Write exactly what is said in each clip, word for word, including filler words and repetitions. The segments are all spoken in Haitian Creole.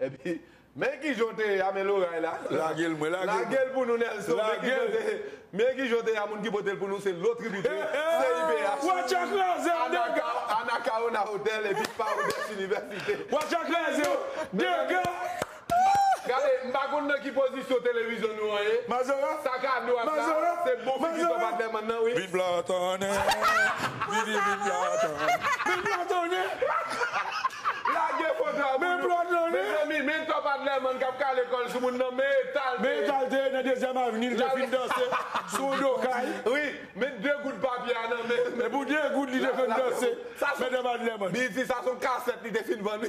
Epi, men ki jan w te ye a, men loray la. Lage l, mwen, lage l. Lage l pou nou, Nelson. Men ki jan w te ye, men ki jan w te ye a, moun ki pote l pou nou, se Lotribite, C I P H. Watch a kraze, Anaka, Anacaona Hotel, epi Parodès Université. Watch a kraze, dega. Gade, m pa konn nan ki pozisyon televizyon nou an ye. Mazora? Sakado a sa, se bon figi Top Adlerman nan, wi. Vin blan tonnè. Vin, vin, vin blan tonnè. Vin blan tonnè. Lage foto a pou nou. Men blan tonnè. Mezanmi, men Top Adlerman k ap kale kò l sou moun nan, men eta l te ye. Men eta l te ye nan Dezyèm Avni, li te fin danse sou do kay. Wi, men de goud papye a nan men. E pou de goud li te fin danse. Men Top Adlerman. Li di sa se yon kasèt li te fin vann.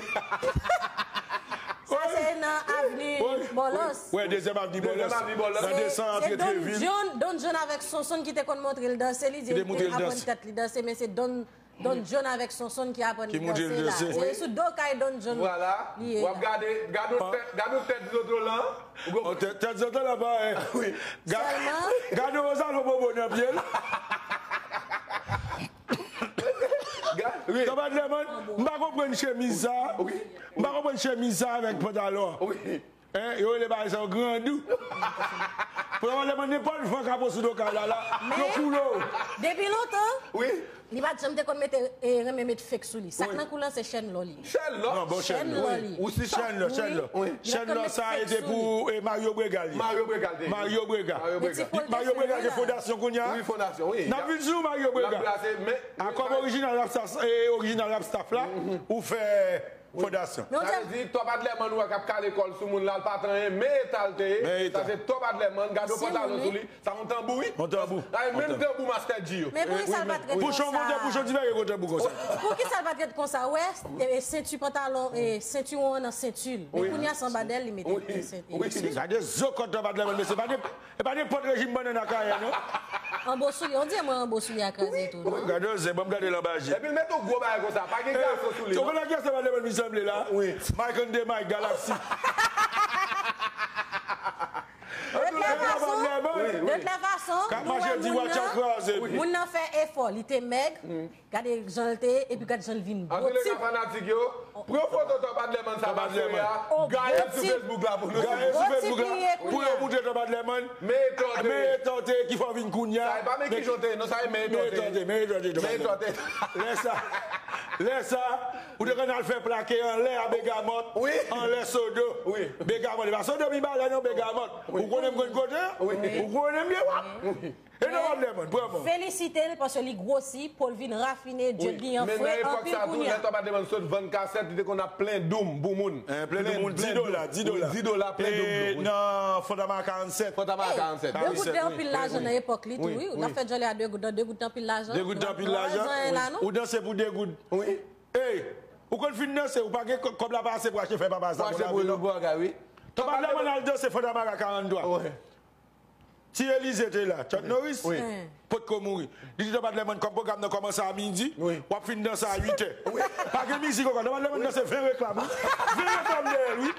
Sa se nan avni Bòlòs. Wè, Dezyèm Avni Bòlòs. Nan desann antre Trevil. Se Don John, Don John avèk Sonson ki te konn montre l danse, li di li te aprann tèt li danse, men se Don, Don John avèk Sonson ki aprann li danse la. Se sou do kay Don John li ye la. W ap gade, gade yon tèt, gade yon tèt Zotolan. Tèt Zotolan pa, wi. Gade yon Rozalon Bobo nan pye l. Top Adlerman, m pa konprann chemiz sa. M pa konprann chemiz sa avèk pantalon an. Hein, yo rele bagay sa yo grandou. Pantalon Adlerman, nenpòt van k ap sou do kay la, la, yo koule w. Depi lontan, li pa t janm te konn mete, e, renmen met fake sou li. Sa k nan kou l lan se chèn lò li ye. Chèn lò? Non, bon, chèn lò. Chèn lò li. Ou si chèn lò, chèn lò. Chèn lò sa e te pou, e, Mario Brega li. Mario Brega te. Mario Brega. Mario Brega gen fondasyon kounye a. Wi, fondasyon, wi. N ap vin sou Mario Brega. Akòm orijinal rap staff, e, orijinal rap staff la, ou fè fondasyon. Sa vle di Top Adlerman ou wè k ap kale kò l sou moun la, l pa t anyen, men eta l te ye. Sa se Top Adlerman, gade yon pantalon sou li. Sa yon tanbou, wi. Yon tanbou. Sa e menm tanbou Master Dji yo. Men poukisa l pa t ret konsa? Pouchon, monte pouchon, ti bagay gwo tanbou konsa. Poukisa l pa t ret konsa? Wè, e, senti pantalon, e, sentiwon an nan senti l. Men kounye a se anba dèyè l li mete senti. Gade zo kòd Top Adlerman, mesye, pa de E pa nenpòt rejim bannann Akayè, non. Anbo soulye, on dirait mwen anbo soulye a kraze tou, non? Gade zen, ban m gade l anba je. Epi l met yon gwo bagay konsa, pa gen gason sou li, non. Ou konn kiyès Top Adlerman vin sanble la? Wi. Mike and the Mike, Galaxy. De toute façon, de toute façon, nou wè moun nan, moun nan fè efò, li te mèg. Gade jan l te ye, epi gade jan l vin gwo tip. Antouleka, fanatik yo, pran foto Top Adlerman sa m ap sere a, gaye l sou Facebook la pou nou. Gaye l sou Facebook la pou yo montre Top Adlerman. Men eta w te ye, ki fè w vin kounye a. Sa e pa men ki jan w te ye, non, sa e men eta w te ye. Men eta w te ye, men eta w te ye, Top Adlerman. Lè sa, lè sa, ou te konn al fè plake anlè a Begamòt, anlè Sodo. Begamòt, e pa Sodo Mibalè non, Begamòt. Ou konnen m konn kote? Ou konnen m byen wap. E Top Adlerman, vrèman. Felisite l paske li gwosi, po l vin rafine, djèl li an fre anpil kounye a. Lè Top Adlerman sot vann kasèt, li te konn ap plen doum pou moun. Plen doum, di dola, di dola. Di dola, plen doum. Nan Fontamara karannsèt. Fontamara karannsèt. De goud te anpil lajan nan epòk li tou, wi. N ap fè djòlè a de goud, de goud te anpil lajan. De goud te anpil lajan. Ou danse pou de goud. Wi. Ey, ou konn fin danse, ou pa gen kòb la pa ase pou achte fè papa sa pou lavi non. Top Adlerman al danse Fontamara karanntwa. Ti Elize te la, Chuck Norris potko mouri. Li di Top Adlerman, kòm pwogram nan kòmanse a midi, w ap fin danse a uit è. Pa gen mizik ankò, Top Adlerman danse ven reklam, wi. Ven reklam dèyè l, wi.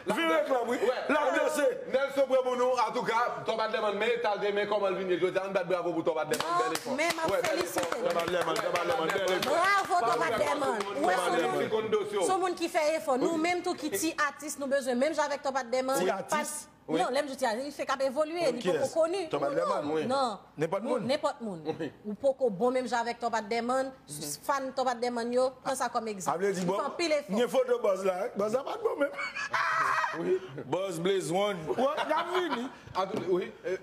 Ven reklam, wi. L ap danse. Nelson pran pou nou, antouka, Top Adlerman, men eta l te ye, men kòman l vin ye jodi a, ann bat bravo pou Top Adlerman, bèl efò. Men m ap felisite l. Top Adlerman, Top Adlerman, bèl efò. Bravo, Top Adlerman. Ou wè, se yon moun, se yon moun ki fè efò. Nou menm tou ki ti atis, nou bezwen menm jan avèk Top Adlerman. Ti atis? Non, lè m di ti atis, li fèk ap evolye, li poko koni. Top Adlerman, wi. Non. Nenpòt moun. Nenpòt moun. Ou poko bon menm jan avèk Top Adlerman, fan Top Adlerman yo, pran sa kòm egzanp. Li fè anpil efò. Gen foto bòz la, bòz la pa t bon menm. Bòz Blaze One. Wè, y ap vini.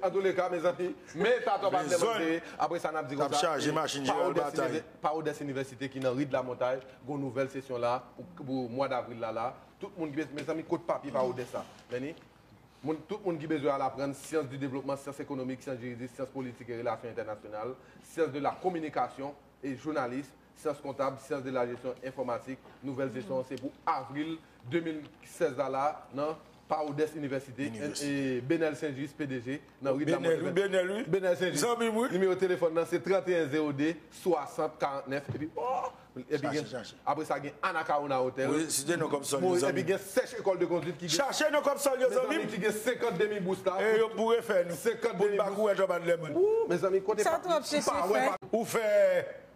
Antouleka, mezanmi, men eta Top Adlerman te ye. Apre sa, n ap di konsa, Parodès Inivè-, Parodès Inivèsite ki nan Ri de la Montagne, gon nouvèl sesyon la, pou, pou mwa davril la, la. Tout moun ki, mezanmi, kot papye Parodès la? Meni, moun, tout moun ki bezwen al aprann syans di devlopman, syans ekonomik, syans jiridik, syans politik e relasyon entènasyonal, syans de la kominikasyon e jounalis, syans kontab, syans de la jesyon enfòmatik, nouvèl sesyon an se pou avril de mil sèz la, la, nan Parodès Inivèsite, e, Benel Saint-Just, P D G, nan ri de la Montagne. Benel, wi, Benel, wi. Benel Saint-Just. Zanmi m, wi. Nimewo telefòn nan se trannteyen zewo de swasant karantnèf, epi, oh, epi gen, apre sa, gen Anacaona Hotel. Wi, site non kòm sòl yo, zanmi. Epi gen Sèch École de Conduite ki gen, chache non kòm sòl yo, zanmi m, ki gen senkant demi bous la. E yo boure fè nou. Senkant demi bous. Pou n pa kouri Top Adlerman. Ou, mezanmi, kote pa, ou pa wè pa. Ou fè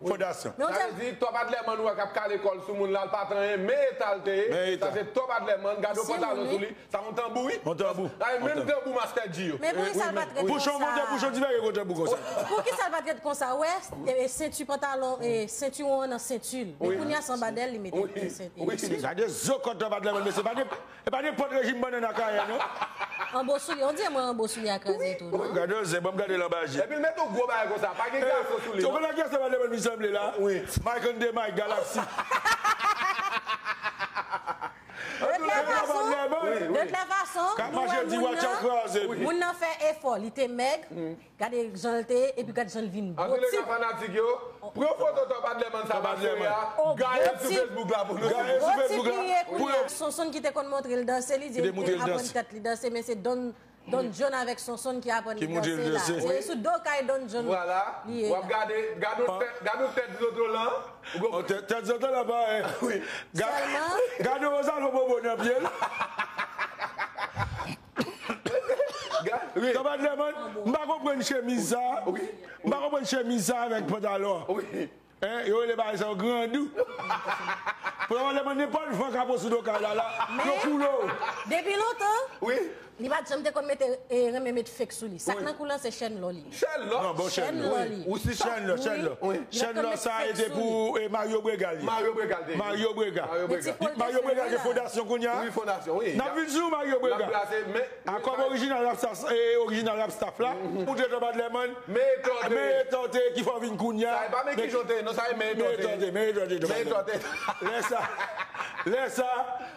Fondasyon. Men on Sa vle di, Top Adlerman ou wè k ap kale kò l sou moun la, l pa t anyen, men eta l te ye. Men eta. Sa se Top Adlerman, gade yon pantalon sou li. Sa yon tanbou, wi. Yon tanbou. Sa e menm tanbou Master G yo. Men poukisa l pa t ret konsa? Pouchon, monte pouchon, ti bagay kontan pou konsa. Poukisa l pa t ret konsa? Wè, e, senti pantalon, e, sentiwon an nan senti l. Men kounye a se anba dèyè l li mete senti. Gade zo kòt Top Adlerman, mesye, pa de, e pa nenpòt rejim bannann Akayè, non. Anbo soulye, on dirait mwen anbo soulye a kraze tou, non? Gade zen, ban m gade l anba je. Epi l mete yon gwo bagay konsa, pa gen gason sou li, non. Ou konnen kiyès Top Adlerman li sanble la? Wi. Mike and the Mike Galaxy. De toute façon, de toute façon, k ap mache di watch out kraze. Moun nan fè efò, li te mèg, gade jan l te ye, epi gade jan l vin gwo tip. Antouleka, fanatik yo, pran foto Top Adlerman sa m ap sere a, gaye l sou Facebook la pou nou. Gaye l sou Facebook la. Gwo tip li ye kounye a. Sonson ki te konn montre l danse, li di li te aprann tèt li danse, men se Don Don John avèk Sonson ki aprann li danse la. Se sou do kay Don John li ye la. Vwala. W ap gade, gade yon tèt, gade yon tèt zotolan. Tèt, tèt zotolan pa, eh. Wi. Sèlman. Gade yon zalo bobo nan pye l. Wi. Top Adlerman, m pa konprann chemiz sa. Wi. M pa konprann chemiz sa avèk pantalon. Wi. Hein, yo rele bagay sa yo grandou. Pou yo demann nenpòt van k ap sou do kay la, la, yo koule w. Depi lontan, wi, li pa t janm te konn mete, e, renmen met fake sou li. Sa k nan kou l lan se chèn lò li ye. Chèn lò? Non, bon, chèn lò. Chèn lò li ye. Ou si sa? Chèn lò, chèn lò. Wi. Chèn lò sa e te pou, e, Mario Brega li ye. Mario Brega te. Mario Brega. Mario Brega. Mario Brega gen fondasyon kounye a. Wi, fondasyon, wi. N ap vin sou Mario Brega. N ap plase, men Akòm orijinal Rapstar, e, orijinal Rapstaff la. Ou te Top Adlerman. Men eta w te ye. Men eta w te ye ki fè w vin kounye a. Sa e pa men kijan w te ye, non, sa e men eta w te ye. Men eta w te ye, men eta w te ye. Men eta w te ye. Lè sa, lè sa,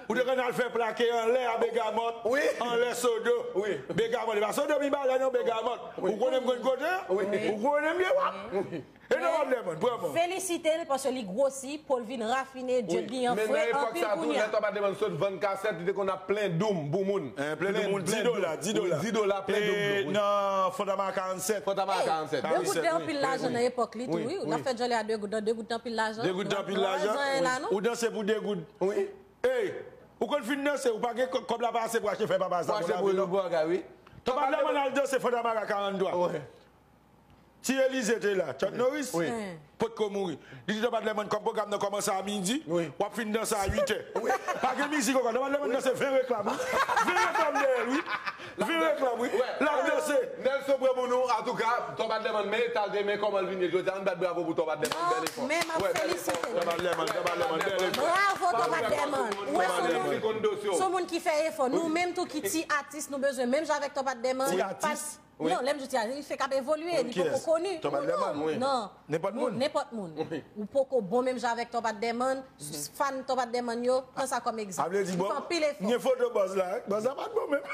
ou te konn al fè plake anlè a Begamòt, wi, anlè Sodo. Wi. Begamòt, e pa Sodo Mibalè non, Begamòt. Wi. Ou konnen m konn kote? Wi. Ou konnen m gen wap? Wi. E Top Adlerman, pran bon. Felisite l paske li gwosi, po l vin rafine, djèl li an fre anpil kounye a. Wi, men nan epòk sa tou, lè Top Adlerman sot vann kasèt, li te konn ap plen doum pou moun. Eh, plen doum, moun, di dola, di dola. Wi, di dola, plen doum, wi. E nan Fontamara karannsèt. Fontamara karannsèt. De goud te anpil lajan nan epòk li tou, wi. Wi, wi. L ap fè djòlè a de goud, de goud te anpil lajan. De goud te anpil lajan. Wi. Ou danse pou de goud. Wi. Ey, ou konn fin danse, ou pa gen kò-, kòb la pa ase pou achte fè papa sa pou lavi, non. Pou achte pou bagay, wi. Top Adlerman al danse Fontamara karanntwa. Wi. Ti Elize te la, Chuck Norris, wi, potko mouri. Li di Top Adlerman, kòm pwogram nan kòmanse a midi, wi, w ap fin danse a uit è. Wi. Pa gen mizik ankò, Top Adlerman danse ven reklam, wi. Ven reklam dèyè l, wi. Ven reklam, wi. L ap danse. Nelson pran pou nou, antouka, Top Adlerman, men eta l te ye, men kòman l vin ye jodi a, ann bat bravo pou Top Adlerman, bèl efò. Men m ap felisite l. Top Adlerman, Top Adlerman, bèl efò. Bravo, Top Adlerman. Ou wè se yon moun, se yon moun ki fè efò. Nou menm tou ki ti atis, nou bezwen menm jan avèk Top Adlerman. Ti atis? Wi. Non, lè m di ti a, li fèk ap evolye, li poko koni. Top Adlerman, wi. Non. Nenpòt moun. Nenpòt moun. Wi. Ou poko bon menm jan avèk Top Adlerman, fan Top Adlerman yo, pran sa kòm egzanp. Sa vle di, bon, li fè anpil efò. Gen foto bòz la, wi. Bòz la pa t bon menm.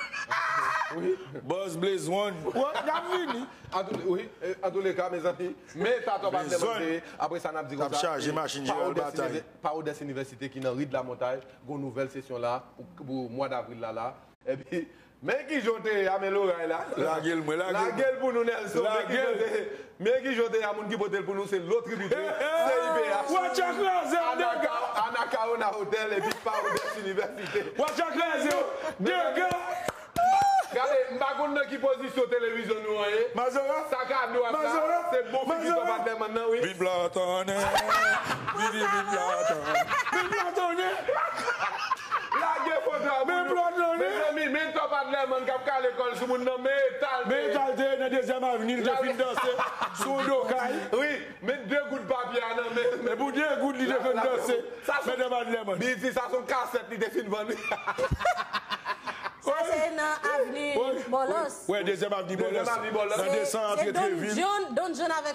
Wi. Bòz Blaze One. Wi, n ap vini. Antou, wi, e, antouleka, mezanmi, men eta Top Adlerman te ye. Apre sa, n ap di konsa, Pawodès Inivè-, Pawodès Inivèsite ki nan Ri de la Montagne, gon nouvèl sesyon la, pou, pou mwa davril la, la. Epi, men kijan w te ye a, men loray la. Lage l, mwen, lage l. Lage l pou nou, Nelson. Men kijan w te ye. Men kijan w te ye a, moun ki pote l pou nou, se Lotribite, C I P H. Watch a kraze, Anaka, Anacaona Hotel, epi Pawodès Inivèsite. Watch a kraze, dega. Gade, m pa konn nan ki pozisyon televizyon nou an ye. Mazora. Sa ka dwat la, Mazora, se bon figi Top Adlerman nan, wi. Vin blan tonnè. Vin, vin, vin blan tonnè. Vin blan tonnè. Lage foto a pou nou. Men blan tonnè. Mezanmi, men Top Adlerman k ap kale kò l sou moun nan, men eta l te ye. Men eta l te ye nan Dezyèm Avni, li te fin danse sou do kay. Wi, men de goud papye a nan men. Men pou de goud, li te fin danse. Men Top Adlerman. Li di sa se yon kasèt li te fin vann. Sa se nan avni Bòlòs. Wi, Dezyèm Avni Bòlòs. Dezyèm Avni Bòlòs. Nan desan antre Trevil. Se Don John, Don John avèk